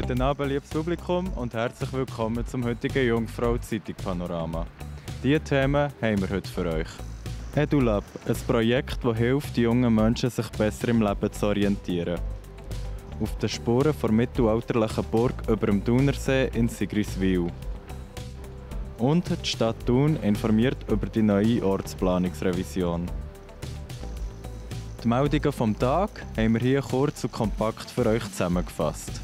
Guten Abend, liebes Publikum, und herzlich willkommen zum heutigen Jungfrau-Zeitung-Panorama. Diese Themen haben wir heute für euch. EduLab, ein Projekt, das hilft, jungen Menschen sich besser im Leben zu orientieren. Auf den Spuren der mittelalterlichen Burg über dem Thunersee in Sigriswil. Und die Stadt Thun informiert über die neue Ortsplanungsrevision. Die Meldungen vom Tag haben wir hier kurz und kompakt für euch zusammengefasst.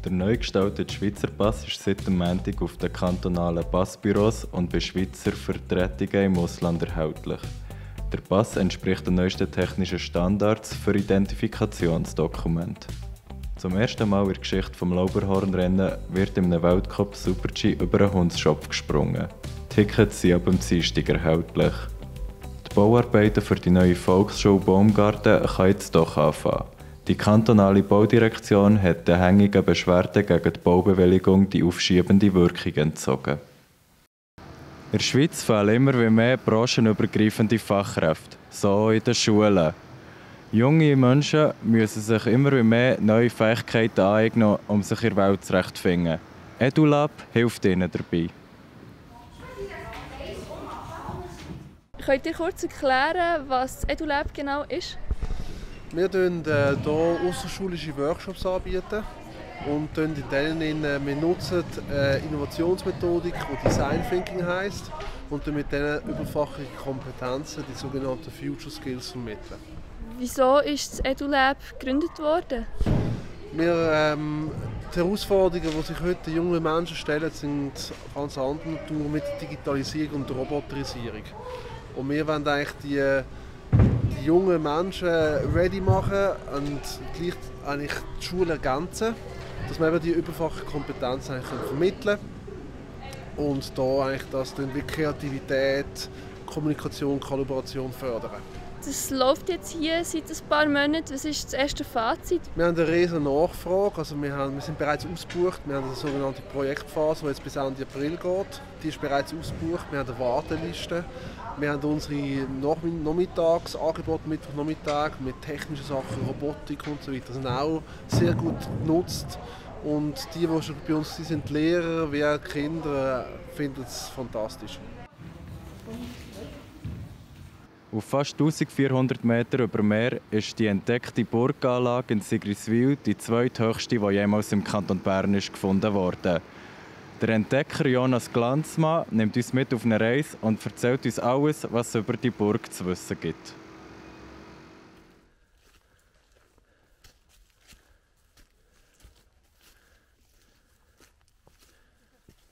Der neu gestaltete Schweizer Pass ist seit dem Montag auf den kantonalen Passbüros und bei Schweizer Vertretungen im Ausland erhältlich. Der Pass entspricht den neuesten technischen Standards für Identifikationsdokumente. Zum ersten Mal in der Geschichte des Lauberhornrennen wird im Weltcup Super-G über einen Hundsschopf gesprungen. Tickets sind ab dem Dienstag erhältlich. Die Bauarbeiten für die neue Volksschule Baumgarten können jetzt doch anfangen. Die kantonale Baudirektion hat den hängenden Beschwerden gegen die Baubewilligung die aufschiebende Wirkung entzogen. In der Schweiz fehlen immer mehr branchenübergreifende Fachkräfte, so in den Schulen. Junge Menschen müssen sich immer mehr neue Fähigkeiten aneignen, um sich in der Welt zurechtzufinden. EduLab hilft ihnen dabei. Könnt ihr kurz erklären, was EduLab genau ist? Wir bieten hier außerschulische Workshops anbieten und wir nutzen eine Innovationsmethodik, die Design Thinking heisst, und mit diesen überfachlichen Kompetenzen die sogenannten Future Skills vermitteln. Wieso ist das EduLab gegründet worden? Die Herausforderungen, die sich heute junge Menschen stellen, sind ganz anderer Natur mit der Digitalisierung und der Roboterisierung. Und wir wollen eigentlich die jungen Menschen ready machen und gleich eigentlich die Schule ergänzen, dass wir eben die überfachen Kompetenzen vermitteln können und da eigentlich das dann wie Kreativität, Kommunikation, Kollaboration fördern. Das läuft jetzt hier seit ein paar Monaten. Was ist das erste Fazit? Wir haben eine riesige Nachfrage. Also wir sind bereits ausgebucht. Wir haben eine sogenannte Projektphase, die jetzt bis Ende April geht. Die ist bereits ausgebucht. Wir haben eine Warteliste. Wir haben unsere Nachmittagsangebote, Mittwochnachmittag mit technischen Sachen, Robotik und so weiter. Das sind auch sehr gut genutzt. Und die schon bei uns sind, die Lehrer wie auch die Kinder, finden es fantastisch. Auf fast 1400 Meter über Meer ist die entdeckte Burganlage in Sigriswil die zweithöchste, die jemals im Kanton Bern gefunden wurde. Der Entdecker Jonas Glanzmann nimmt uns mit auf eine Reise und erzählt uns alles, was es über die Burg zu wissen gibt.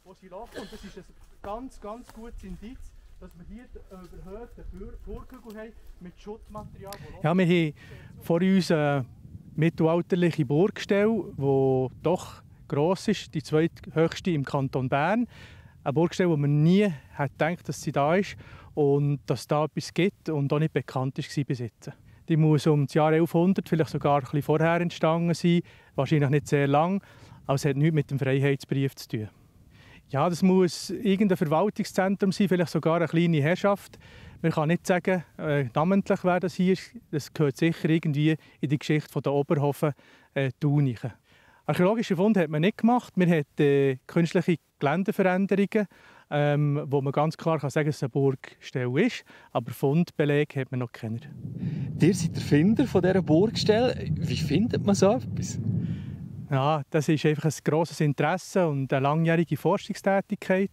Wo sie lachen, und das ist ein ganz gutes Indiz, dass wir hier einen überhöhten Burghügel haben mit Schuttmaterial. Ja, wir haben vor uns eine mittelalterliche Burgstelle, die doch gross ist, die zweithöchste im Kanton Bern. Eine Burgstelle, wo man nie hat gedacht, dass sie da ist und dass es da etwas gibt und auch nicht bekannt war bis jetzt. Die muss um das Jahr 1100, vielleicht sogar ein bisschen vorher entstanden sein, wahrscheinlich nicht sehr lang, aber es hat nichts mit dem Freiheitsbrief zu tun. Ja, das muss irgendein Verwaltungszentrum sein, vielleicht sogar eine kleine Herrschaft. Man kann nicht sagen, namentlich wer das hier ist. Das gehört sicher irgendwie in die Geschichte der Oberhofen Thunichen. Archäologische Funde hat man nicht gemacht. Man hat künstliche Geländeveränderungen, wo man ganz klar kann sagen, dass es eine Burgstelle ist. Aber Fundbeleg hat man noch keinen. Ihr seid der Finder von dieser Burgstelle. Wie findet man so etwas? Ja, das ist einfach ein grosses Interesse und eine langjährige Forschungstätigkeit,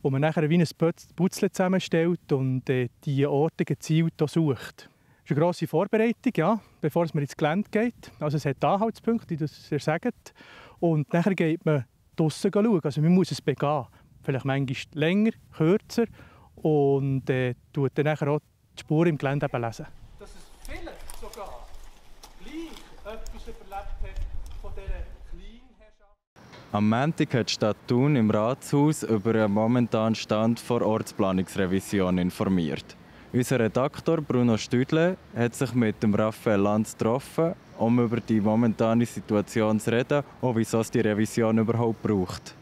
wo man nachher wie ein Puzzle zusammenstellt und die Orte gezielt sucht. Das ist eine grosse Vorbereitung, ja, bevor es ins Gelände geht. Also es hat Anhaltspunkte, die das sagen. Und nachher geht man draussen schauen. Also man muss es begehen. Vielleicht manchmal länger, kürzer und tut dann nachher auch die Spuren im Gelände lesen. Dass es vielleicht sogar gleich etwas überlebt hat von dieser Kleinherrschaft. Am Montag hat die Stadt Thun im Ratshaus über den momentanen Stand der Ortsplanungsrevision informiert. Unser Redaktor Bruno Stüdle hat sich mit dem Raphael Lanz getroffen, um über die momentane Situation zu reden und wieso es die Revision überhaupt braucht.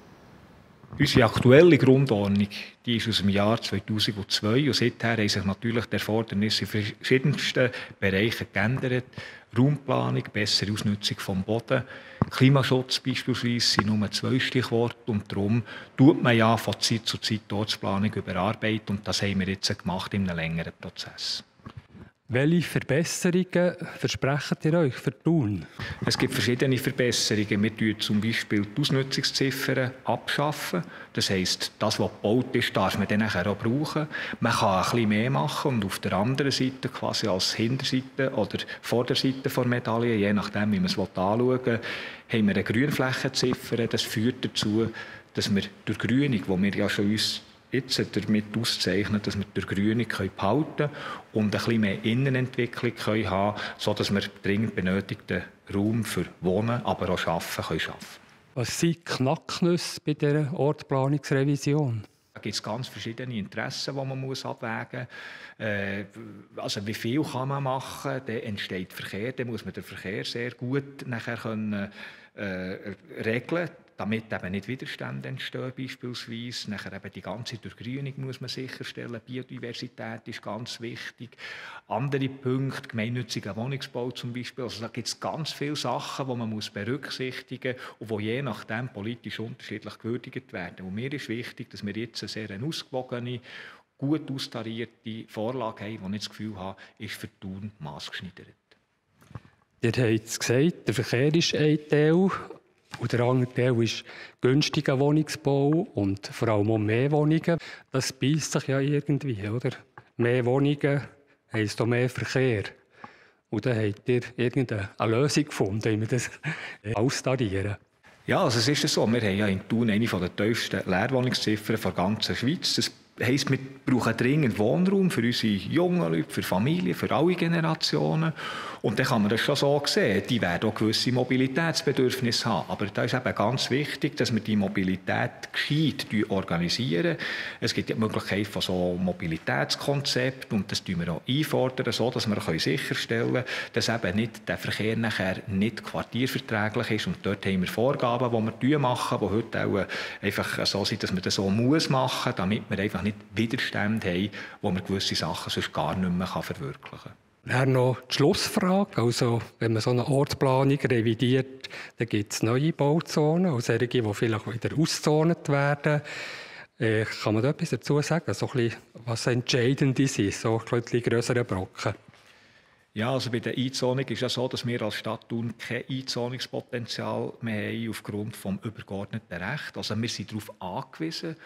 Unsere aktuelle Grundordnung die ist aus dem Jahr 2002 und seither haben sich natürlich die Erfordernisse in verschiedensten Bereichen geändert. Raumplanung, bessere Ausnutzung des Bodens, Klimaschutz beispielsweise sind nur 2 Stichworte und darum tut man ja von Zeit zu Zeit die Ortsplanung überarbeiten und das haben wir jetzt gemacht in einem längeren Prozess. Welche Verbesserungen versprecht ihr euch für Thun? Es gibt verschiedene Verbesserungen. Wir schaffen zum Beispiel die Ausnutzungsziffern abschaffen. Das heisst, das, was gebaut ist, darf man dann nachher auch brauchen. Man kann ein bisschen mehr machen und auf der anderen Seite, quasi als Hinterseite oder Vorderseite der Medaille, je nachdem, wie man es anschauen will, haben wir eine Grünflächenziffer. Das führt dazu, dass wir durch Grünung, wo wir ja schon uns jetzt damit auszeichnen, dass wir die Grünung behalten können und ein bisschen mehr Innenentwicklung haben können, sodass wir dringend benötigten Raum für Wohnen, aber auch Arbeiten können schaffen. Was sind die Knacknüsse bei dieser Ortsplanungsrevision? Da gibt es ganz verschiedene Interessen, die man abwägen muss. Also wie viel kann man machen? Dann entsteht Verkehr, dann muss man den Verkehr sehr gut nachher regeln, damit eben nicht Widerstände entstehen beispielsweise. Nachher eben die ganze Durchgrünung muss man sicherstellen. Biodiversität ist ganz wichtig. Andere Punkte, gemeinnütziger Wohnungsbau zum Beispiel. Also da gibt es ganz viele Sachen, die man muss berücksichtigen muss und die je nachdem politisch unterschiedlich gewürdigt werden. Und mir ist wichtig, dass wir jetzt eine sehr ausgewogene, gut austarierte Vorlage haben, die ich das Gefühl habe, ist für Thun maßgeschneidert. Ihr habt es gesagt, der Verkehr ist ein Teil. Und der andere Teil ist günstiger Wohnungsbau und vor allem auch mehr Wohnungen. Das beißt sich ja irgendwie, oder? Mehr Wohnungen heisst auch mehr Verkehr. Und dann habt ihr irgendeine Lösung gefunden, wie wir das austarieren. Ja, also es ist so. Wir haben ja in Thun eine der tiefsten Leerwohnungsziffern der ganzen Schweiz. Das heisst, wir brauchen dringend Wohnraum für unsere jungen Leute, für Familien, für alle Generationen. Und dann kann man das schon so sehen. Die werden auch gewisse Mobilitätsbedürfnisse haben. Aber da ist eben ganz wichtig, dass wir die Mobilität gescheit organisieren. Es gibt die Möglichkeit von so Mobilitätskonzepten und das einfordern wir auch einfordern, so dass wir sicherstellen können, dass eben nicht der Verkehr nachher nicht quartierverträglich ist. Und dort haben wir Vorgaben, die wir machen, die heute auch einfach so sind, dass man das so machen muss, damit wir einfach nicht Widerstände haben, wo man gewisse Sachen sonst gar nicht mehr verwirklichen kann. Dann noch die Schlussfrage. Also, wenn man so eine Ortsplanung revidiert, dann gibt es neue Bauzonen, und solche, die vielleicht wieder auszont werden. Kann man da etwas dazu sagen? So ein bisschen, was entscheidend ist, so ein bisschen grössere Brocken? Ja, also bei der Einzonung ist es ja so, dass wir als Stadt Thun kein Einzonungspotenzial mehr haben aufgrund des übergeordneten Rechts. Also wir sind darauf angewiesen,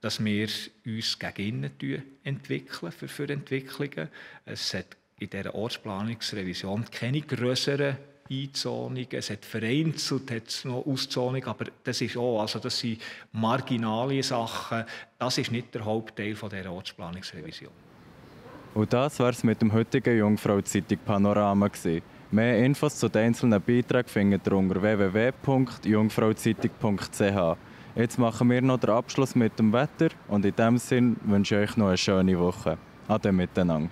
dass wir uns gegen innen entwickeln für Entwicklungen. Es hat in dieser Ortsplanungsrevision keine grösseren Einzonungen. Es hat vereinzelt noch Auszonungen, aber das ist auch, also das sind marginale Sachen. Das ist nicht der Hauptteil dieser Ortsplanungsrevision. Und das war es mit dem heutigen Jungfrau-Zeitung Panorama. Mehr Infos zu den einzelnen Beiträgen findet ihr unter www.jungfrauzeitung.ch. Jetzt machen wir noch den Abschluss mit dem Wetter und in diesem Sinne wünsche ich euch noch eine schöne Woche. Ade miteinander.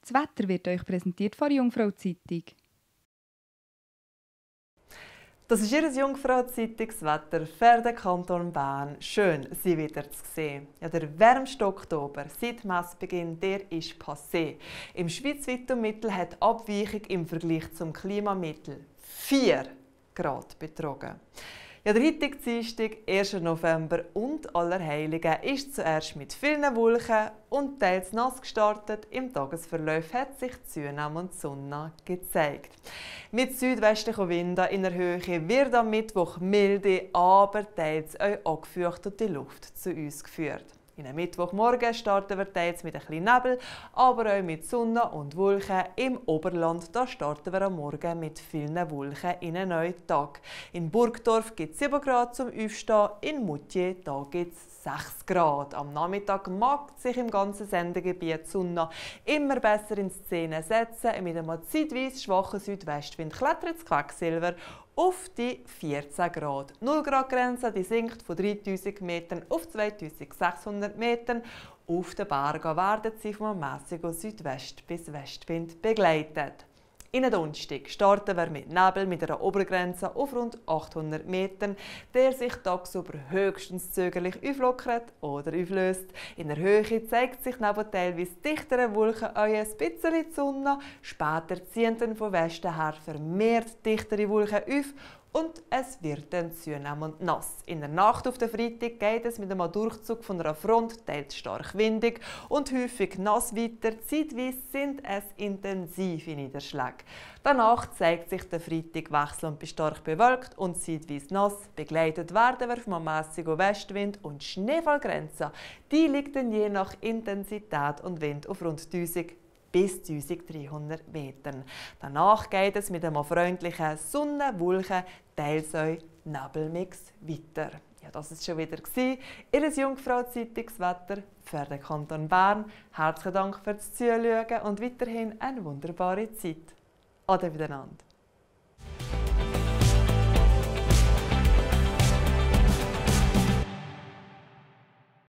Das Wetter wird euch präsentiert von der Jungfrau-Zeitung. Das ist Ihr Jungfrau-Zeitungswetter für den Kanton Bern. Schön, Sie wieder zu sehen. Ja, der wärmste Oktober seit Messbeginn, der ist passé. Im schweizweiten Mittel hat die Abweichung im Vergleich zum Klimamittel 4 Grad betrogen. Ja, der heutige Dienstag, 1. November und Allerheiligen, ist zuerst mit vielen Wolken und teils nass gestartet. Im Tagesverlauf hat sich die Zunahme und die Sonne gezeigt. Mit südwestlichen Winden in der Höhe wird am Mittwoch milde, aber teils auch angefeuchtete Luft zu uns geführt. In am Mittwochmorgen starten wir teils mit ein bisschen Nebel, aber auch mit Sonne und Wolken. Im Oberland da starten wir am Morgen mit vielen Wolken in einen neuen Tag. In Burgdorf gibt es 7 Grad zum Aufstehen, in Moutier gibt es 6 Grad. Am Nachmittag mag sich im ganzen Sendegebiet die Sonne immer besser in Szene setzen. Mit einem zeitweise schwachen Südwestwind klettert das Quecksilber auf die 14 Grad. 0 Grad Grenze die sinkt von 3000 Metern auf 2600 Metern. Auf den Bergen werden sie vom mäßigen Südwest- bis Westwind begleitet. In den Donnerstag starten wir mit Nebel mit einer Obergrenze auf rund 800 Metern, der sich tagsüber höchstens zögerlich auflockert oder auflöst. In der Höhe zeigt sich neben teilweise dichteren Wolken auch ein bisschen die Sonne. Später ziehen dann von Westen her vermehrt dichtere Wolken auf und es wird dann zunehmend nass. In der Nacht auf den Freitag geht es mit einem Durchzug von einer Front teils stark windig und häufig nass weiter. Zeitweise sind es intensive Niederschläge. Danach zeigt sich der Freitag wechselnd bis stark bewölkt und zeitweise nass. Begleitet werden wir vom mäßigen Westwind und Schneefallgrenze. Die liegt dann je nach Intensität und Wind auf rund 1000 bis 1300 Metern. Danach geht es mit einem freundlichen Sonne-Wolken, teils auch Nebelmix weiter. Ja, das war schon wieder Ihr Jungfrau-Zeitungswetter für den Kanton Bern. Herzlichen Dank fürs Zuschauen und weiterhin eine wunderbare Zeit. Ade miteinander.